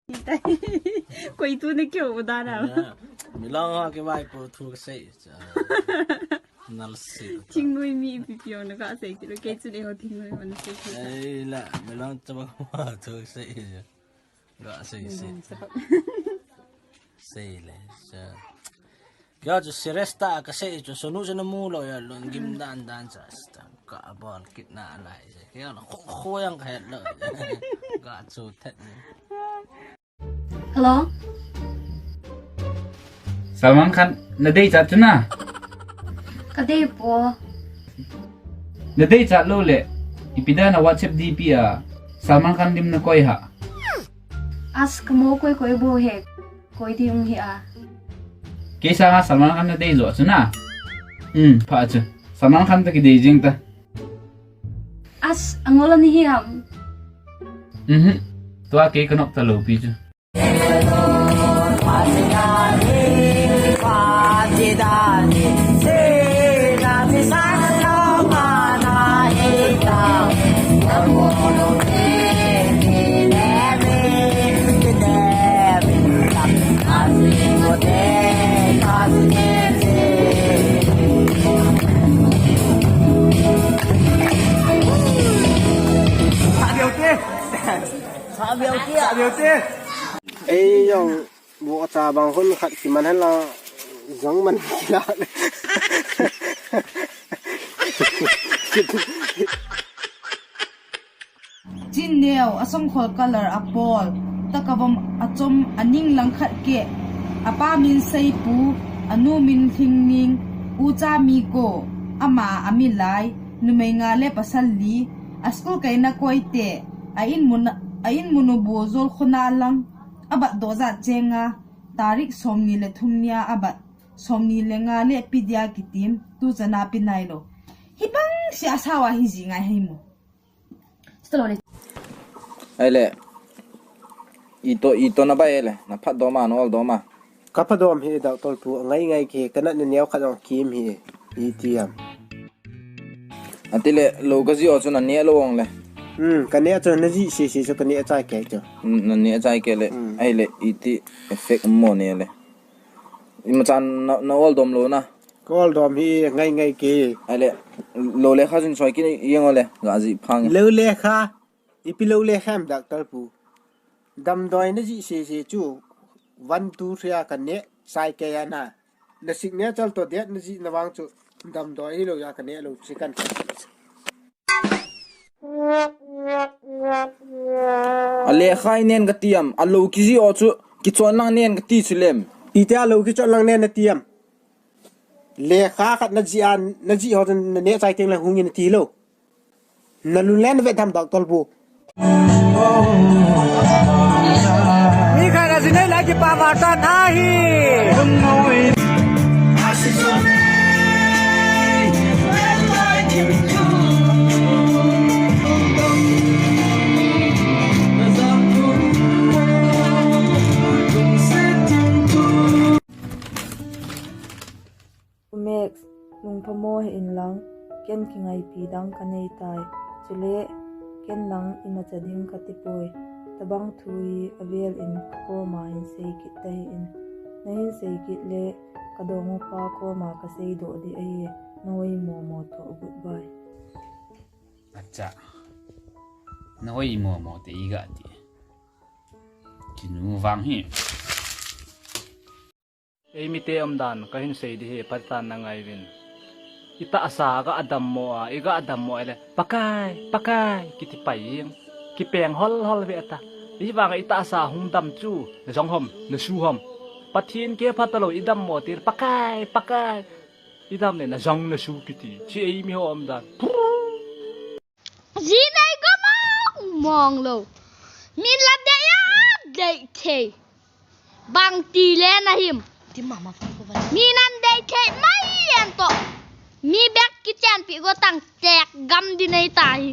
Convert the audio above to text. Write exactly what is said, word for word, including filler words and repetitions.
Koi tu na kyo u da na. Milong ho kivaipo thu kasei. Nalsi. Thingnoi mi ipi pi jong na kasei ti lou, kei chu le ho thingnoi ho na sei ti. Ei la, milong chaba ho thu sei. Ga sei sei. Sei le. Sa. Kya chu serious ta kasei chu, sonu chu namu lou ya, lungkim dan dan cha. Ka bol kit nalai. Kya na kho kho jong kahet lou. Ga chu thet. Hello? Salman Khan, nadei chat chu na? Kadei po. Nadei chat lou le, ipi dia na WhatsApp D P a Salman Khan lim nakoi ham? As, kamo koi koi bou he, koi ding um hih a. Kei sanga Salman Khan nadei joh chu na? Um, pha chu. Salman Khan toh kidei jing ta. As, angol ani hiam? Mhm. Tua kei kanop talou pi chu. Ei jong, bu acha bang hun khat kiman hen la, jong man kila. Chin neo, asongkhol color apol, takavom achom, aning langkhat keh, apa min Seipu, anu min Lhingning, ucha mi ko, ama amilai, numei nga le pasal li, a school kaina koite, a in mun, a in mun u bu jol khona lang, abat doh jat chenga, tarik somni le thum nia abat, somni le nga le pidia kitim, tu chana pi nailou. Hibang si asawa hiji ngai hei mo. Ahile, ito, ito na bai ahile, na phat dom a, na ol dom a. Ka phat dom hi doctor pu, ngai ngai ke, ka nat na neo khat jong kim hi, iti am. Atile, lou ka ji o chu na ne lou ong le. Hmm, ka ne chu na ji si si chu ka ne chai ke chu. Hmm, na ne chai ke le, hmm. Ahile, iti effect mo ne le. Ima chan na, na ol dom lou na. Ka ol dom hi ngai ngai ke. Ahile, lou le kha jun soi ki yeng o le, ga ji phang. Lou le kha, ipi lou le kha em doctor pu. Damdoi na ji se se chu, one, two, three a ka ne, sai ke ya na. Na signature to date na ji na vang chu, damdoi hi lou ya ka ne lou chi kan. A lekha i nen ka ti am, a lou kiji o chu, kichon lang nen ka ti chu lem. Iti a lou kichon lang nen na ti am. Lekha khat na ji an, na ji ho chun na ne chai teng le hung in na ti lou. Na lung le na vet tham doctor pu. Mi khat a ji nei lai kipa ma tan ahi. U Max, lungphamo hih in lang, ken kingaipi dang ka nei tai. Chule, ken lang imacha ding ka ti poi. Tabang thu hi avel in ka koma hin sei kit ta hih in. Na hin sei kit le, ka dong upa koma ka sei doh ding ahi. Na oi momo toh, goodbye. Acha. Na oi momo te i ga ti. Kinu vang hi. Ei mite umdan, ka hin sei ding hi, phatah in na ngai uvin. I tahsa ga dammo a, i ga dammo a le, Pakai, Pakai, kiti pai jeng. Kipeng hol hol ve ta. Hivang i tahsa hung dam chu, na jong hom, na su hom. Pathen kiphatah lou, i dammo tir, Pakai, Pakai. I dam le, na jong, na su kiti. Chi ei mi ho umdan. Ji nei go mong mong lou. Min la dei a dei thei. Bang ti le na him. Ti mama pa ko ba. Mi nan dei thei mai en to. Mi bek kichenpi go tang tek gam di nei ta hi.